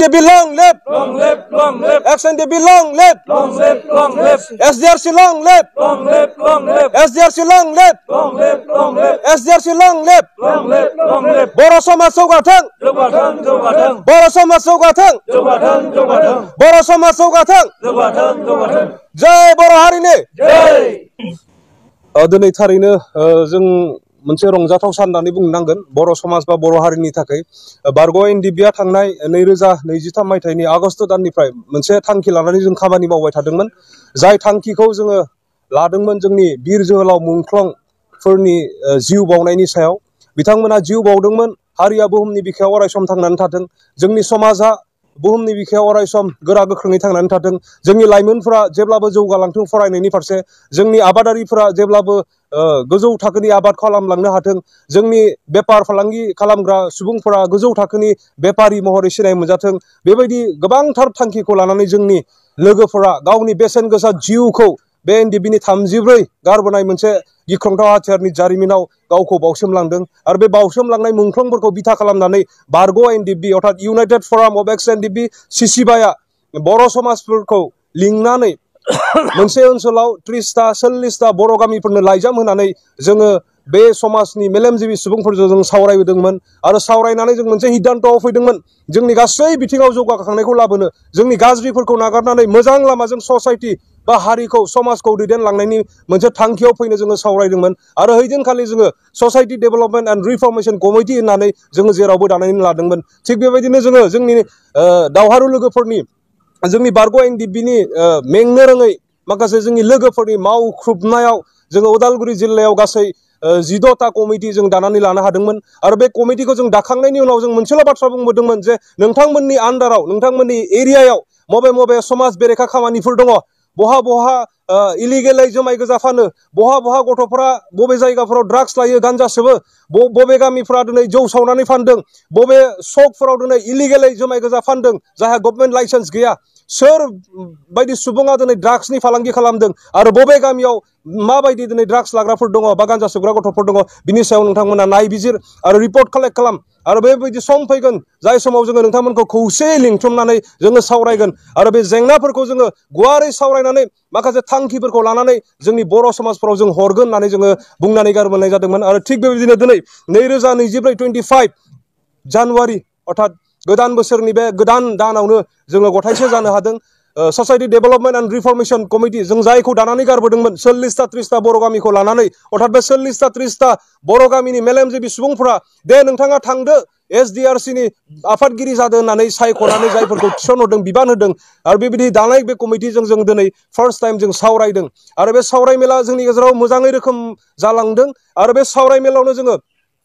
SDB long live! Long live, long live! XNDP long live! Long live, long live! SDRC long live! Long live, long live! SDRC long live! Long live, long live! SDRC long live! Long live, long live! बर' समाज जौगाथों! जौगाथों, जौगाथों! बर' समाज जौगाथों! जौगाथों, जौगाथों! बर' समाज जौगाथों! जौगाथों, जौगाथों! जय बर' हारिनि! जय! दिनै थारैनो जों मोनसे रंजाथाव सान होननानै बुंनांगोन बर' समाज बा बर' हारिनि थाखाय बारग' एनडिबिआ थांनाय 2023 मायथाइनि आगस्ट दाननिफ्राय मोनसे थांखि लानानै जों खामानि मावबाय थादोंमोन जाय थांखिखौ जोङो लादोंमोन जोंनि बिर जोहोलाव मुंख्लंफोरनि जिउ बावनायनि सायाव बिथांमोना जिउ बावदोंमोन हारिया बुहुमनि बिखायाव अरायसम थांनानै थाथों जोंनि समाजा बुहुमनि बिखायाव अरायसम गोरा गोख्रोङै थांनानै थाथों जोंनि लाइमोनफोरा जेब्लाबो जौगालांथों फरायनायनि फारसे जोंनि आबादारिफोरा जेब्लाबो गोजौ थाखोनि आबाद खालामलांनो हाथों जोंनि बेफार फालांगि खालामग्रा सुबुंफोरा गोजौ थाखोनि बेफारि महरै सिनाय मोनजाथों बेबायदि गोबांथार थांखिखौ लानानै जोंनि लोगोफोरा गावनि बेसेन गोसा जिउखौ बे एनडिबिनि 34 गारबोनाय मोनसे गिख्रंथाव हाथियारनि जारिमिनाव गावखौ बावसोमलांदों आरो बे बावसोमलांनाय मुंख्लंफोरखौ बिथा खालामनानै बारग' एनडिबि अर्थात इउनाइटेड फराम अफ एक्स एनडिबि सिसिबाया बर' समाजफोरखौ लिंनानै मोनसे ओनसोलाव 30टा 40टा बर' गामिफोरनो लाइजाम होनानै जोङो बे समाजनि मेलेमजिबि सुबुंफोरजों जों सावरायबोदोंमोन आरो सावरायनानै जों मोनसे सिद्धान्तआव फैदोंमोन जोंनि गासै बिथिङाव जौगाखांनायखौ लाबोनो जोंनि गाज्रिफोरखौ नागारनानै मोजां लामाजों ससाइटि बा हारिखौ समाजखौ दैदेनलांनायनि मोनसे थांखियाव फैनो जोङो सावरायदोंमोन आरो हैदिनखालि जोङो society development and reformation committee होननानै जोङो जेरावबो दानानै लादोंमोन थिग बेबायदिनो जोङो जोंनि दावहारु लोगोफोरनि जोंनि बारग' एनडिबिनि मेंनो रोङै माखासे जोंनि लोगोफोरनि मावख्रुबनायाव जोङो उदालगुरि जिल्लायाव गासै 16टा कमिटि जों दानानै लानो हादोंमोन आरो बे कमिटिखौ जों दाखांनायनि उनाव जों मोनसेल' बाथ्रा बुंबोदोंमोन जे नोंथांमोननि आन्डाराव नोंथांमोननि एरियायाव मबे मबे समाज बेरेखा खामानिफोर दङ बहा बहा इलिगेलै जुमाय गोजा फानो बहा बहा गथ'फोरा बबे जायगाफोराव ड्राग्स लायो गान्जा सोबो बबे गामिफोरा दिनै जौ सावनानै फानदों बबे सकफोराव दिनै इलिगेलै जुमाय गोजा फानदों जायहा गभर्नमेन्ट लाइसेन्स गैया सोर बायदि सुबुङा दिनै ड्राग्सनि फालांगि खालामदों आरो बबे गामियाव माबायदि दिनै ड्राग्स लाग्राफोर दङ बा गान्जा सोबग्रा गथ'फोर दङ बिनि सायाव नोंथांमोना नायबिजिर आरो रिपर्ट कालेक्ट खालाम आरो बेबायदि सम फैगोन जाय समाव जोङो नोंथांमोनखौ खौसेयै लिंथुमनानै जोङो सावरायगोन आरो बे जेंनाफोरखौ जोङो गुवारै सावरायनानै माखासे थांखिफोरखौ लानानै जोंनि बर' समाजफोराव जों हरगोन होननानै जोङो बुंनानै गारबोनाय जादोंमोन आरो थिग बेबायदिनो दिनै 2024 जानुवारि अर्थात गोदान बोसोरनि बे गोदान दानावनो जोङो गथायसे जानो हादों society development and reformation committee जों जायखौ दानानै गारबोदोंमोन 40टा 30टा बर' गामिखौ लानानै अर्थात बे 40टा 30टा बर' गामिनि मेलेमजिबि सुबुंफोरा दे नोंथाङा थांदो एसडिआरसिनि आफादगिरि जादों होननानै सायख'नानै जायफोरखौ थिसनहरदों बिबान होदों आरो बेबायदि दानाय बे कमिटिजों जों दिनै फार्स्ट टाइम जों सावरायदों आरो बे सावरायमेला जोंनि गेजेराव मोजाङै रोखोम जालांदों आरो बे सावरायमेलावनो जोङो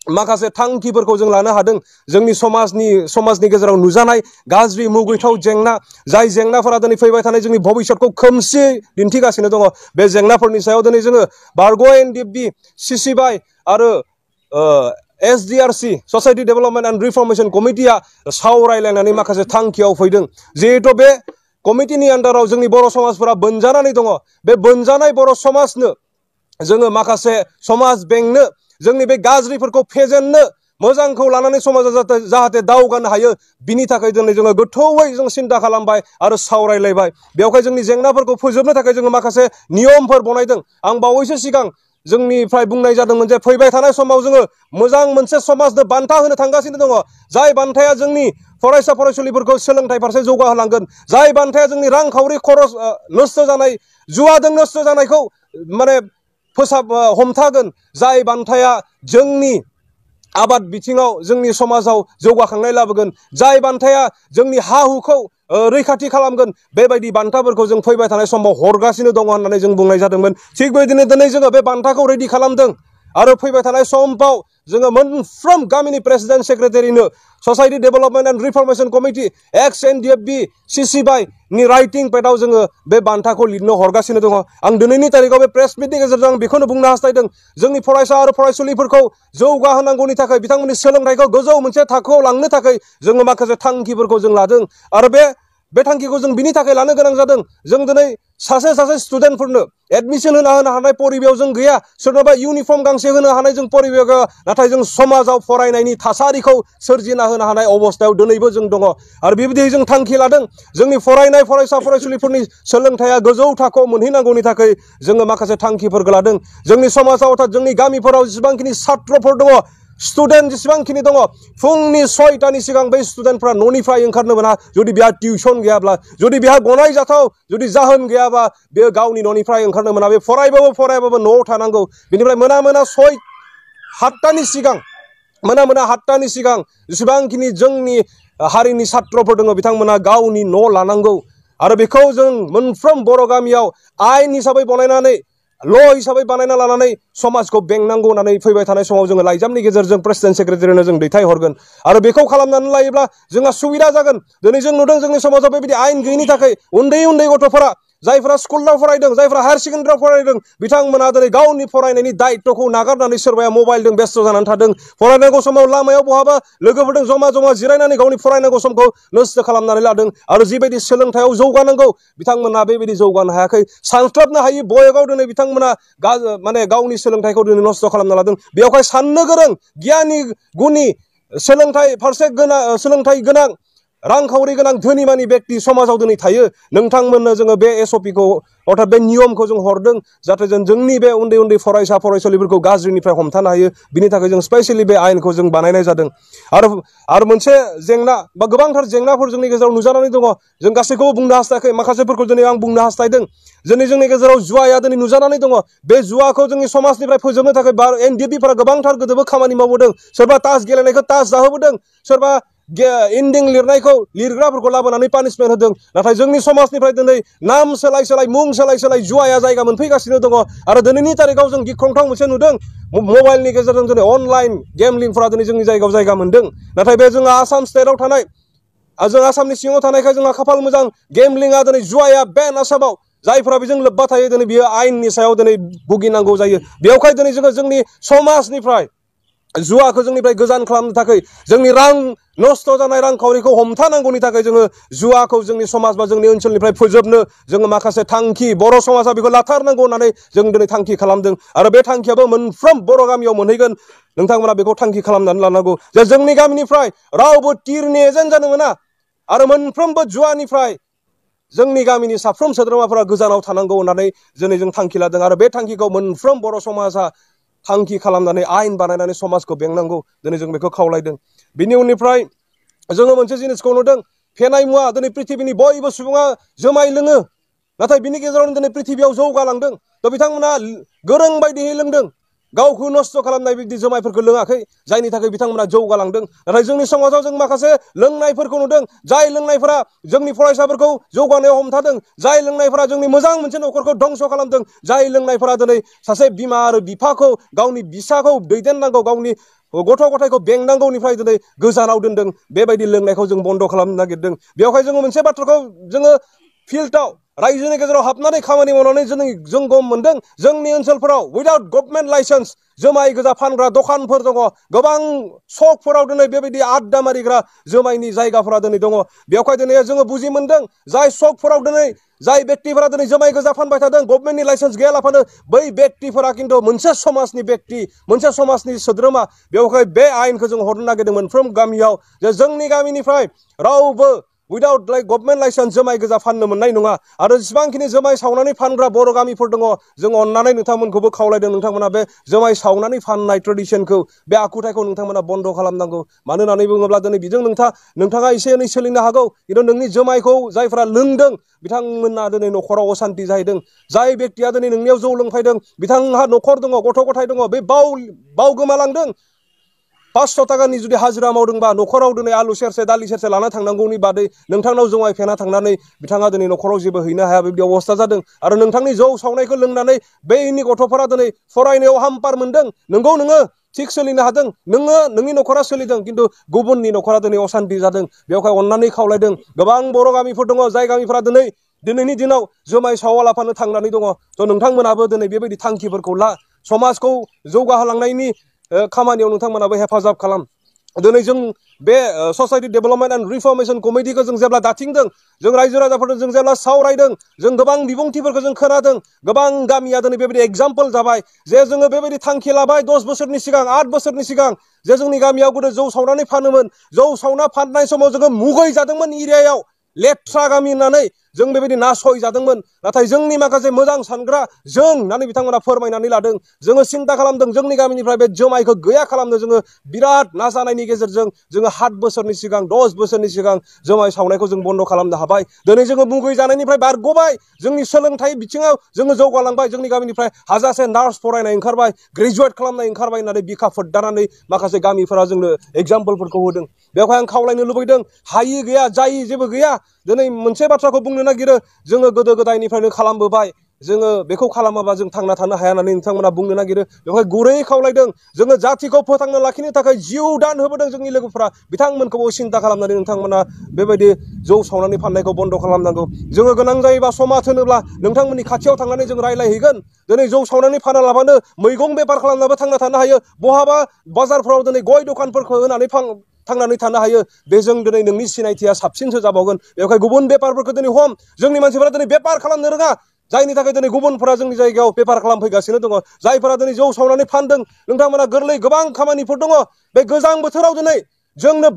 माखासे थांखिफोरखौ जों लानो हादों जोंनि समाजनि गेजेराव नुजानाय गाज्रि मुगैथाव जेंना जाय जेंनाफोरा दिनै फैबाय थानाय जोंनि भबिष्यतखौ खोमसियै दिन्थिगासिनो दङ बे जेंनाफोरनि सायाव दिनै जोङो बारग' एनडिबि सिसिबाइ आरो एसडिआरसि ससाइटि डेभेलपमेन्ट एन्ड रिफर्मेशन कमिटिया सावरायलायनानै माखासे थांखियाव फैदों जिहेथु बे कमिटिनि आन्डाराव जोंनि बर' समाजफोरा बोनजानानै दङ बे बोनजानाय बर' समाजनो जोङो माखासे समाज बेंनो जोंनि बे गाज्रिफोरखौ फेजेननो मोजांखौ लानानै समाजा जाहाथे दावगानो हायो बिनि थाखाय दिनै जोङो गोथौयै जों सिन्था खालामबाय आरो सावरायलायबाय बेवहाय जोंनि जेंनाफोरखौ फोजोबनो थाखाय जोङो माखासे नियमफोर बनायदों आं बावैसो सिगां जोंनिफ्राय बुंनाय जादोंमोन जे फैबाय थानाय समाव जोङो मोजां मोनसे समाजनो बान्था होनो थांगासिनो दङ जाय बान्थाया जोंनि फरायसा फरायसुलिफोरखौ सोलोंथाइ फारसे जौगाहोलांगोन जाय बान्थाया जोंनि रांखावरि खरस नस्थ' जानाय जुवाजों नस्थ' जानायखौ माने हमथागोन जाय बान्थाया जोंनि आबाद बिथिङाव जोंनि समाजाव जौगाखांनाय लाबोगोन जाय बान्थाया जोंनि हा हुखौ रैखाथि खालामगोन बेबायदि बान्थाफोरखौ जों फैबाय थानाय समाव हरगासिनो दङ होननानै जों बुंनाय जादोंमोन थिग बेबायदिनो दिनै जोङो बे बान्थाखौ रेडि खालामदों आरो फैबाय थानाय समाव जोङो मोनफ्रोम गामिनि प्रेसिडेन्ट सेक्रेटारिनो society development and reformation committee ex NDFB सिसिबाइ नि राइटिं पेडआव जोङो बे बान्थाखौ लिरनो हरगासिनो दङ आं दिनैनि तारिखाव बे प्रेस मिटनि गेजेरजों आं बेखौनो बुंनो हास्थायदों जोंनि फरायसा आरो फरायसुलिफोरखौ जौगाहोनांगौनि थाखाय बिथांमोननि सोलोंथाइखौ गोजौ मोनसे थाखोआव लांनो थाखाय जोङो माखासे थांखिफोरखौ जों लादों आरो बे बे थांखिखौ जों बिनि थाखाय लानो गोनां जादों जों दिनै सासे स्टुडेन्टफोरनो एडमिशन होनो हानाय परिबेयाव जों गैया सोरनोबा इउनिफर्म गांसे होनो हानाय जों परिबेयाव गैया नाथाय जों समाजाव फरायनायनि थासारिखौ सोरजिना होनो हानाय अबस्थायाव दिनैबो जों दङ आरो बेबायदि जों थांखि लादों जोंनि फरायनाय फरायसा फरायसुलिफोरनि सोलोंथाया गोजौ थाखोआव मोनहैनांगौनि थाखाय जोङो माखासे थांखिफोरखौ लादों जोंनि समाजाव अर्थात जोंनि गामिफोराव जेसेबांखिनि छात्रफोर दङ स्टुडेन्ट जेसेबांखिनि दङ फुंनि 6टानि सिगां बै स्टुडेन्टफ्रा न'निफ्राय ओंखारनो मोना जुदि बिहा टिउसन गैयाब्ला जुदि बिहा गनायजाथाव जुदि जाहोन गैयाबा बे गावनि न'निफ्राय ओंखारनो मोना बे फरायबाबो न'आव थानांगौ बिनिफ्राय मोना 7टानि सिगां मोना 7टानि सिगां जेसेबांखिनि जोंनि हारिनि छात्रफोर दङ बिथांमोना गावनि न' लानांगौ आरो बेखौ जों मोनफ्रोम बर' गामियाव आयेन हिसाबै बनायनानै ल' हिसाबै बानायना लानानै समाजखौ बेंनांगौ होननानै फैबाय थानाय समाव जोङो लाइजामनि गेजेरजों प्रेसिडेन्ट सेक्रेटारिनो जों दैथायहरगोन आरो बेखौ खालामनानै लायोब्ला जोंहा सुबिदा जागोन दिनै जों नुदों जोंनि समाजाव बेबायदि आयेन गैयिनि थाखाय उन्दै गथ'फोरा जायफोरा स्कुलाव फरायदों जायफोरा हायार सेकेन्डारियाव फरायदों बिथांमोना दिनै गावनि फरायनायनि दायित्वखौ नागारनानै सोरबाया मबाइलजों बेस्थ' जानानै थादों फरायनांगौ समाव लामायाव बहाबा लोगोफोरजों जमा जिरायनानै गावनि फरायनांगौ समखौ नस्थ' खालामनानै लादों आरो जिबायदि सोलोंथायाव जौगानांगौ बिथांमोना बेबायदि जौगानो हायाखै सानस्लाबनो हायि बयगाव दिनै बिथांमोना माने गावनि सोलोंथाइखौ दिनै नस्थ' खालामना लादों बेवहाय साननो गोरों गियानि गुनि सोलोंथाइ फारसे सोलोंथाइ गोनां रांखावरि गोनां धोनिमानि व्यक्ति समाजाव दिनै थायो नोंथांमोननो जोङो बे एसअपिखौ अर्थात बे नियमखौ जों हरदों जाहाथे जों जोंनि बे उन्दै फरायसा फरायसुलिफोरखौ गाज्रिनिफ्राय हमथानो हायो बिनि थाखाय जों स्पेसियेलि बे आयेनखौ जों बानायनाय जादों आरो मोनसे जेंना बा गोबांथार जेंनाफोर जोंनि गेजेराव नुजानानै दङ जों गासैखौबो बुंनो हास्थायाखै माखासेफोरखौ दिनै आं बुंनो हास्थायदों जोंनि गेजेराव जुवाया दिनै नुजानानै दङ बे जुवाखौ जोंनि समाजनिफ्राय फोजोबनो थाखाय एनडिएफबिफोरा गोबांथार गोदोबो खामानि मावबोदों सोरबा तास गेलेनायखौ तास जाहोबोदों सोरबा इन्दिं लिरनायखौ लिरग्राफोरखौ लाबोनानै पानिशमेन्ट होदों नाथाय जोंनि समाजनिफ्राय दिनै नाम सोलाय मुं सोलाय जुवाया जायगा मोनफैगासिनो दङ आरो दिनैनि तारिखाव जों गिख्रंथाव मोनसे नुदों मबाइलनि गेजेरजों दिनै अनलाइन गेमलिंफोरा दिनै जोंनि जायगायाव जायगा मोनदों नाथाय बे जोंहा आसाम स्टेटआव थानाय जों आसामनि सिङाव थानायखाय जोंहा खाफाल मोजां गेमलिंआ दिनै जुवाया बेन आसामाव जायफोरा बेजों लोब्बा थायो दिनै बियो आयेननि सायाव दिनै भुगिनांगौ जायो बेवहाय दिनै जोङो जोंनि समाजनिफ्राय जुवाखौ जोंनिफ्राय गोजान खालामनो थाखाय जोंनि रां नस्थ' जानाय रांखावरिखौ हमथानांगौनि थाखाय जोङो जुवाखौ जोंनि समाज बा जोंनि ओनसोलनिफ्राय फोजोबनो जोङो माखासे थांखि बर' समाजा बेखौ लाथारनांगौ होननानै जों दिनै थांखि खालामदों आरो बे थांखियाबो मोनफ्रोम बर' गामियाव मोनहैगोन नोंथांमोना बेखौ थांखि खालामनानै लानांगौ जे जोंनि गामिनिफ्राय रावबो तिरनि एजेन्ट जानो मोना आरो मोनफ्रोमबो जुवानिफ्राय जोंनि गामिनि साफ्रोम सोद्रोमाफोरा गोजानाव थानांगौ होननानै दिनै जों थांखि लादों आरो बे थांखिखौ मोनफ्रोम बर' समाजा थांखि खालामनानै आयेन बानायनानै समाजखौ बेंनांगौ दिनै जों बेखौ खावलायदों बिनि उननिफ्राय जोङो मोनसे जिनिसखौ नुदों फेनाय मुवा दिनै पृथिबिनि बयबो सुबुङा जुमाय लोङो नाथाय बिनि गेजेरावनो दिनै पृथिबियाव जौगालांदों थ' बिथांमोना गोरों बायदियै लोंदों गावखौ नस्थ' खालामनाय बिदि जुमायफोरखौ लोङाखै जायनि थाखाय बिथांमोना जौगालांदों नाथाय जोंनि समाजाव जों माखासे लोंनायफोरखौ नुदों जाय लोंनायफोरा जोंनि फरायसाफोरखौ जौगानायाव हमथादों जाय लोंनायफोरा जोंनि मोजां मोनसे न'खरखौ धंस' खालामदों जाय लोंनायफोरा दिनै सासे बिमा आरो बिफाखौ गावनि फिसाखौ दैदेननांगौ गावनि गथ' गथायखौ बेंनांगौनिफ्राय दिनै गोजानाव दोनदों बेबायदि लोंनायखौ जों बन्द' खालामनो नागिरदों बेवहाय जोङो मोनसे बाथ्राखौ जोङो फिल्डआव रायजोनि गेजेराव हाबनानै खामानि मावनानै जों गम मोनदों जोंनि ओनसोलफोराव उइदाउट गभर्नमेन्ट लाइसेन्स जुमाय गोजा फानग्रा दखानफोर दङ गोबां सकफोराव दिनै बेबायदि आड्डा मारिग्रा जुमायनि जायगाफोरा दिनै दङ बेवहाय दिनै जोङो बुजि मोनदों जाय सकफोराव दिनै जाय बेक्तिफोरा दिनै जुमाय गोजा फानबाय थादों गभर्नमेन्टनि लाइसेन्स गैयालाफानो बै बेक्तिफोरा खिन्थु मोनसे समाजनि बेक्ति मोनसे समाजनि सोद्रोमा बेवहाय बे आयेनखौ जों हरनो नागिरदों मोनफ्रोम गामियाव जे जोंनि गामिनिफ्राय रावबो उइदाउट गभर्नमेन्ट लाइसेन्स जुमाय गोजा फाननो मोननाय नङा आरो जेसेबांखिनि जुमाय सावनानै फानग्रा बर' गामिफोर दङ जों अननानै नोंथांमोनखौबो खावलायदों नोंथांमोना बे जुमाय सावनानै फाननाय ट्रेडिसनखौ बे आखुथायखौ नोंथांमोना बन्द' खालामनांगौ मानो होननानै बुङोब्ला दिनै बेजों नोंथाङा एसे एनै सोलिनो हागौ खिन्थु नोंनि जुमायखौ जायफोरा लोंदों बिथांमोना दिनै न'खराव असान्ति जाहैदों जाय बेक्तिया दिनै नोंनियाव जौ लोंफैदों बिथांहा न'खर दङ गथ' गथाय दङ बे बाव गोमालांदों 500 थाखानि जुदि हाजिरा मावदोंबा न'खराव दिनै आलु सेरसे दालि सेरसे लाना थांनांगौनि बादै नोंथांनाव जुमाय फेना थांनानै बिथाङा दिनै न'खराव जेबो हैनो हाया बेबायदि अबस्था जादों आरो नोंथांनि जौ सावनायखौ लोंनानै बैनि गथ'फोरा दिनै फरायनायाव हाम्पार मोनदों नोंगौ नोङो थिग सोलिनो हादों नोंनि न'खरा सोलिदों खिन्थु गुबुननि न'खरा दिनै असान्ति जादों बेवहाय अननानै खावलायदों गोबां बर' गामिफोर दङ जाय गामिफोरा दिनैनि दिनाव जुमाय सावालाफानो थांनानै दङ थ' नोंथांमोनाबो दिनै बेबायदि थांखिफोरखौ ला समाजखौ जौगाहोलांनायनि खामानियाव नोंथांमोनाबो हेफाजाब खालाम दिनै जों बे ससाइटि डेभेलपमेन्ट एन्ड रिफर्मेशन कमिटिखौ जों जेब्ला दाथिंदों जों रायजो राजाफोरजों जों जेब्ला सावरायदों जों गोबां बिबुंथिफोरखौ जों खोनादों गोबां गामिया दिनै बेबायदि एग्जाम्पल जाबाय जे जोङो बेबायदि थांखि लाबाय 10 बोसोरनि सिगां 8 बोसोरनि सिगां जे जोंनि गामियाव गोदो जौ सावनानै फानोमोन जौ सावना फाननाय समाव जोङो मुगै जादोंमोन एरियायाव लेथ्रा गामि होननानै जों बेबायदि नासय जादोंमोन नाथाय जोंनि माखासे मोजां सानग्रा जों होननानै बिथांमोना फोरमायनानै लादों जोङो सिन्ता खालामदों जोंनि गामिनिफ्राय बे जुमायखौ गैया खालामनो जोङो बिराद नाजानायनि गेजेरजों जोङो 7 बोसोरनि सिगां 10 बोसोरनि सिगां जुमाय सावनायखौ जों बन्द खालामनो हाबाय दिनै जोङो मुगै जानायनिफ्राय बारगबाय जोंनि सोलोंथाइ बिथिङाव जोङो जौगालांबाय जोंनि गामिनिफ्राय हाजासे नार्स फरायनाय ओंखारबाय ग्रेजुवेट खालामनाय ओंखारबाय होननानै बिखा फोद्दानानै माखासे गामिफोरा जोंनो एग्जाम्पलफोरखौ होदों बेवहाय आं खावलायनो लुबैदों हायि गैया जायि जेबो गैया दिनै मोनसे बाथ्राखौ बुंनो नागिरो जोङो गोदो गोदायनिफ्रायनो खालामबोबाय जोङो बेखौ खालामाबा जों थांना थानो हाया होननानै नोंथांमोना बुंनो नागिरो बेवहाय गुरै खावलायदों जोङो जातिखौ फोथांना लाखिनो थाखाय जिउ दान होबोदों जोंनि लोगोफोरा बिथांमोनखौबो सिन्ता खालामनानै नोंथांमोना बेबायदि जौ सावनानै फाननायखौ बन्द खालामनांगौ जोङो गोनां जायोबा समाज होनोब्ला नोंथांमोननि खाथियाव थांनानै जों रायलायहैगोन दिनै जौ सावनानै फानालाबानो मैगं बेफार खालामनाबो थांना थानो हायो बहाबा बाजारफ्राव दिनै गय दखानफोरखौ होनानै थांनानै थानो हायो बेजों दिनै नोंनि सिनायथिया साबसिनसो जाबावगोन बेवहाय गुबुन बेफारफोरखौ दिनै हम जोंनि मानसिफोरा दिनै बेफार खालामनो रोङा जायनि थाखाय दिनै गुबुनफोरा जोंनि जायगायाव बेफार खालामफैगासिनो दङ जायफोरा दिनै जौ सावनानै फानदों नोंथांमोना गोरलै गोबां खामानिफोर दङ बे गोजां बोथोराव दिनै जोंनो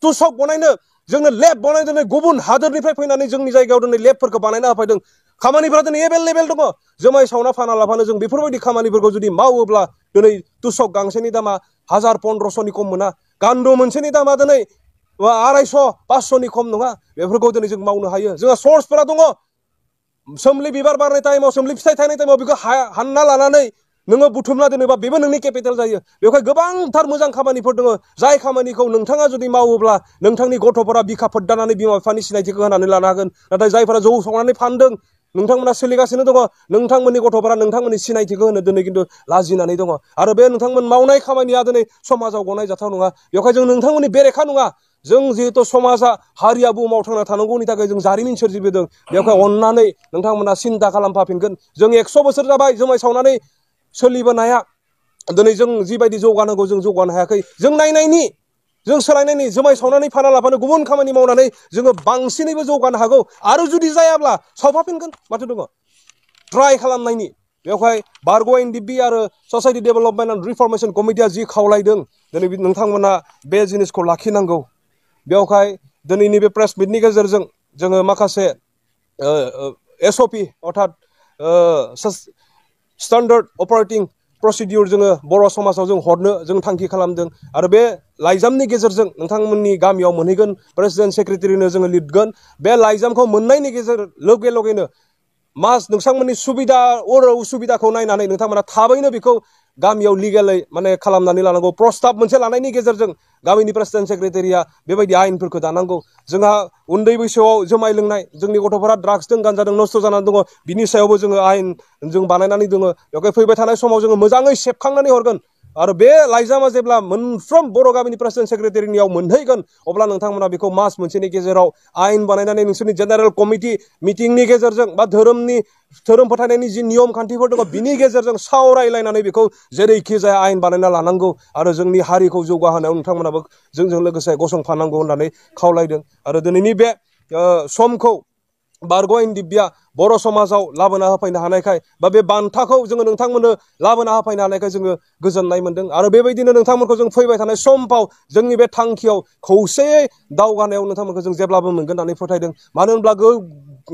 तुसक बनायनो जोंनो लेब बनायनो दिनै गुबुन हादोरनिफ्राय फैनानै जोंनि जायगायाव दिनै लेबफोरखौ बानायना होफैदों खामानिफोरा दिनै एभेलेबेल दङ जुमाय सावना फानालाबानो जों बेफोरबायदि खामानिफोरखौ जुदि मावोब्ला दिनै तुसक गांसेनि दामा 1000-1500नि खम मोना गान्दु मोनसेनि दामा दिनै 250-500नि खम नङा बेफोरखौ दिनै जों मावनो हायो जोंहा सर्सफोरा दङ सोमलि बिबार बारनाय टाइमाव सोमलि फिथाइ थायनाय टाइमाव बेखौ हानना लानानै नोङो बुथुमना दोनोबा बेबो नोंनि केपिटेल जायो बेवहाय गोबांथार मोजां खामानिफोर दङ जाय खामानिखौ नोंथाङा जुदि मावोब्ला नोंथांनि गथ'फोरा बिखा फोद्दानानै बिमा बिफानि सिनायथिखौ होनानै लानो हागोन नाथाय जायफोरा जौ सावनानै फानदों नोंथांमोना सोलिगासिनो दङ नोंथांमोननि गथ'फोरा नोंथांमोननि सिनायथिखौ होनो दिनै खिन्थु लाजिनानै दङ आरो बे नोंथांमोन मावनाय खामानिया दिनै समाजाव गनायजाथाव नङा बेवहाय जों नोंथांमोननि बेरेखा नङा जों जिहेतु समाजा हारिया बुहुमाव थांना थानांगौनि थाखाय जों जारिमिन सोरजिबोदों बेवहाय अननानै नोंथांमोना सिन्ता खालामफाफिनगोन जों 100 बोसोर जाबाय जुमाय सावनानै सोलिबोनाया दिनै जों जिबायदि जौगानांगौ जों जौगानो हायाखै जों नायनायनि जों सोलायनायनि जुमाय सावनानै फानालाबानो गुबुन खामानि मावनानै जोङो बांसिनैबो जौगानो हागौ आरो जुदि जायाब्ला सावफाफिनगोन माथो दङ ट्राइ खालामनायनि बेवहाय बारग' एनडिपि आरो ससाइटि डेभेलपमेन्ट एन्ड रिफर्मेशन कमिटिया जि खावलायदों दिनै नोंथांमोना बे जिनिसखौ लाखिनांगौ बेवहाय दिनैनि बे प्रेस मिटनि गेजेरजों जोङो माखासे SOP अर्थात स्टैंडर्ड ऑपरेटिंग प्रसिडियर जोङो बर' समाजाव जों हरनो जों थांखि खालामदों आरो बे लाइजामनि गेजेरजों नोंथांमोननि गामियाव मोनहैगोन प्रेसिडेन्ट सेक्रेटारिनो जोङो लिरगोन बे लाइजामखौ मोननायनि लगे लगेनो नोंथांमोननि सुबिदा उसुबिदाखौ नायनानै नोंथांमोना थाबैनो बेखौ गामियाव लिगेलै माने खालामनानै लानांगौ प्रस्ताब मोनसे लानायनि गेजेरजों गामिनि प्रेसिडेन्ट सेक्रेटारिया बेबायदि आयेनफोरखौ दानांगौ जोंहा उन्दै बैसोआव जुमाय लोंनाय जोंनि गथ'फोरा ड्राग्सजों गान्जाजों नस्थ' जानानै दङ बिनि सायावबो जोङो आयेन जों बानायनानै दङ बेवहाय फैबाय थानाय समाव जोङो मोजाङै सेबखांनानै हरगोन आरो बे लाइजामा जेब्ला मोनफ्रोम बर' गामिनि प्रेसिडेन्ट सेक्रेटारिनियाव मोनहैगोन अब्ला नोंथांमोना बेखौ मास मोनसेनि गेजेराव आयेन बानायनानै नोंसोरनि जेनेरेल कमिटि मिटिंनि गेजेरजों बा धोरोम फोथायनायनि जि नियम खान्थिफोर दङ बिनि गेजेरजों सावरायलायनानै बेखौ जेरैखि जाया आयेन बानायना लानांगौ आरो जोंनि हारिखौ जौगाहोनायाव नोंथांमोनाबो जोंजों लोगोसे गसंफानांगौ होननानै खावलायदों आरो दिनैनि बे समखौ बारग' एनडिपिआ बर' समाजाव लाबोना होफैनो हानायखाय बा बे बान्थाखौ जोङो नोंथांमोननो लाबोना होफैनो हानायखाय जोङो गोजोननाय मोनदों आरो बेबायदिनो नोंथांमोनखौ जों फैबाय थानाय समफाव जोंनि बे थांखियाव खौसेयै दावगानायाव नोंथांमोनखौ जों जेब्लाबो मोनगोन होननानै फोथायदों मानो होनब्ला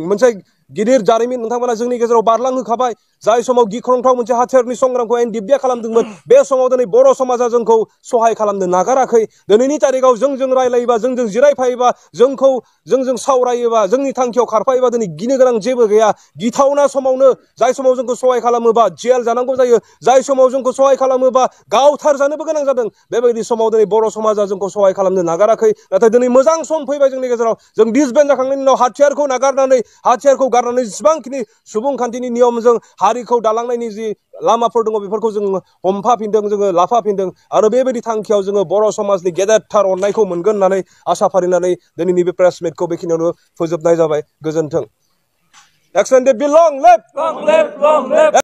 मोनसे गिदिर जारिमिन नोंथांमोना जोंनि गेजेराव बारलांहोखाबाय जाय समाव गिख्रंथाव मोनसे हाथियारनि संग्रामखौ एनडिपिआ खालामदोंमोन बे समाव दिनै बर' समाजा जोंखौ सहाय खालामनो नागाराखै दिनैनि तारिखाव जोंजों रायलायोबा जोंजों जिरायफायोबा जोंजों सावरायोबा जोंनि थांखियाव खारफायोबा दिनै गिनो गोनां जेबो गैया गिथावना समावनो जाय समाव जोंखौ सहाय खालामोबा जेल जानांगौ जायो जाय समाव जोंखौ सहाय खालामोबा गावथार जानोबो गोनां जादों बेबायदि समाव दिनै बर' समाजा जोंखौ सहाय खालामनो नागाराखै नाथाय दिनै मोजां सम फैबाय जोंनि गेजेराव जों डिसबेन्ड जाखांनायनि उनाव हाथियारखौ गारनानै जेसेबांखिनि सुबुंखान्थिनि नियमजों हारिखौ दालांनायनि जि लामाफोर दङ बेफोरखौ जों हमफाफिनदों जोङो लाफाफिनदों आरो बेबायदि थांखियाव जोङो बर' समाजनि गेदेरथार अननायखौ मोनगोन होननानै आसा फारिनानै दिनैनि बे प्रेस मिटखौ बेखिनियावनो फोजोबनाय जाबाय गोजोन्थों। Extended be long live! Long live! Long live!